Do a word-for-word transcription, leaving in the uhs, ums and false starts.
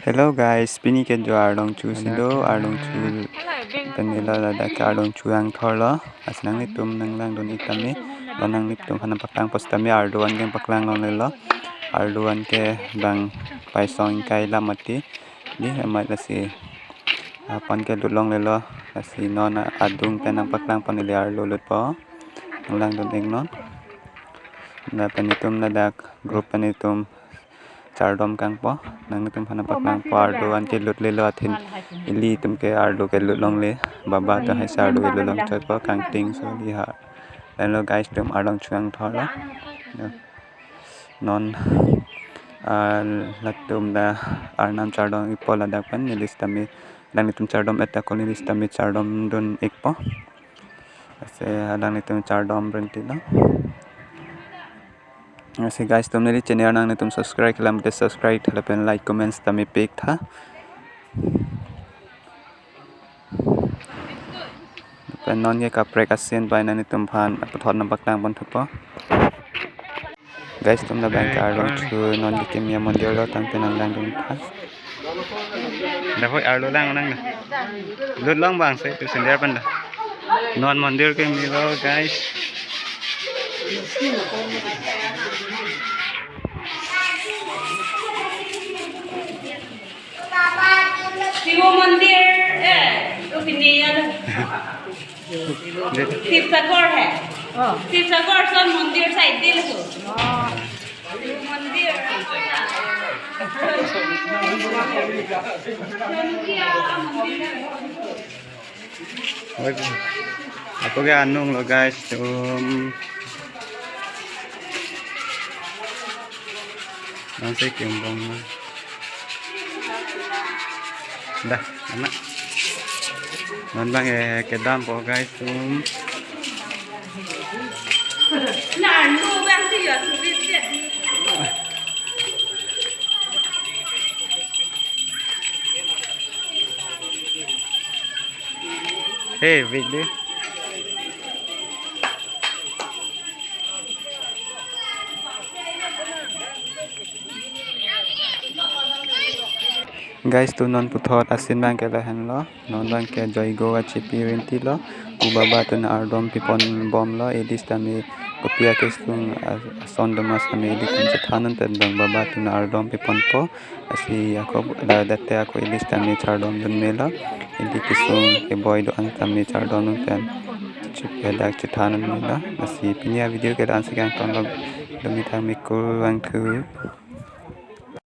Hello guys, pini ke jo ardong chu si do, ardong chu pen ilo ladak ke ardong chu angthor lo. Lasi nanglitum nanglangdun ik tame, la nanglitum aphan nangpaklang pos tame, ardu an ke paklang longlelo. Ardu an ke bang paisong ingkai lam mati. Di amat lasi apon ke lut longlelo. Lasi non adung pen nangpaklang pon ili arlu lutpo. Nanglangdun ik non. Lapen itum ladak group pen itum chardom kangpo, nanglitum aphan paklangpo, ardu an ke lutlelo athin, ilitum ke ardu ke lut longle, baba atum haisi ardu ke lut long chotpo, kangting so di ha. Lahenlo guys, itum ardong chu angthor lo. Non, ah, latum ta arnam chardom ikpo ladak pen, neli sitame, nanglitum chardom et ta ko neli sitame chardom dun ikpo. Lasi nanglitum chardom brenti lo. Lasi guys, itum neli channel nanglitum subscribe kelang te subscribe, lapen like, comments tame pik tha. Lapen non ke kaprek asin pai nanglitum aphan puthot nangpaklang pon thupo. Guys, itum labang ke ardong chu non ke kimia mondir lo, tangte nanglangdun tha. Dak hoi arlu lang nang na. Lut long bang se tu sender pen da. Non mondir ke milo guys. Shiv Mandir, eh, itu sini ada. Shiv Sagar hai. Oh. Shiv Sagar son mandir side dil tu. Oh. Shiv Mandir. Oi, ako ke anung lo guys, um, nang si kimbong na. Dah, anak. Non bang eh kedam po guys, um. Nah, lu bang tu ya sulit ya. Hey, big day. Guys, tu non puthot asin bang ke lahenlo. Non bang ke joigo achipi renti lo. Ku baba atum ardom pipon bom lo. Ili sitame kopi akesung ason domas tame ilitum chethan un pen bang baba atum ardom piponpo. Lasi ako la date ako ili sitame chardom dun melo. Ili kesung keboi do-an tame chardom dun pen chip hadak chethan un melo. Lasi pini avideo ke la-an si kangton lo. Dumi thang mikur vangthu.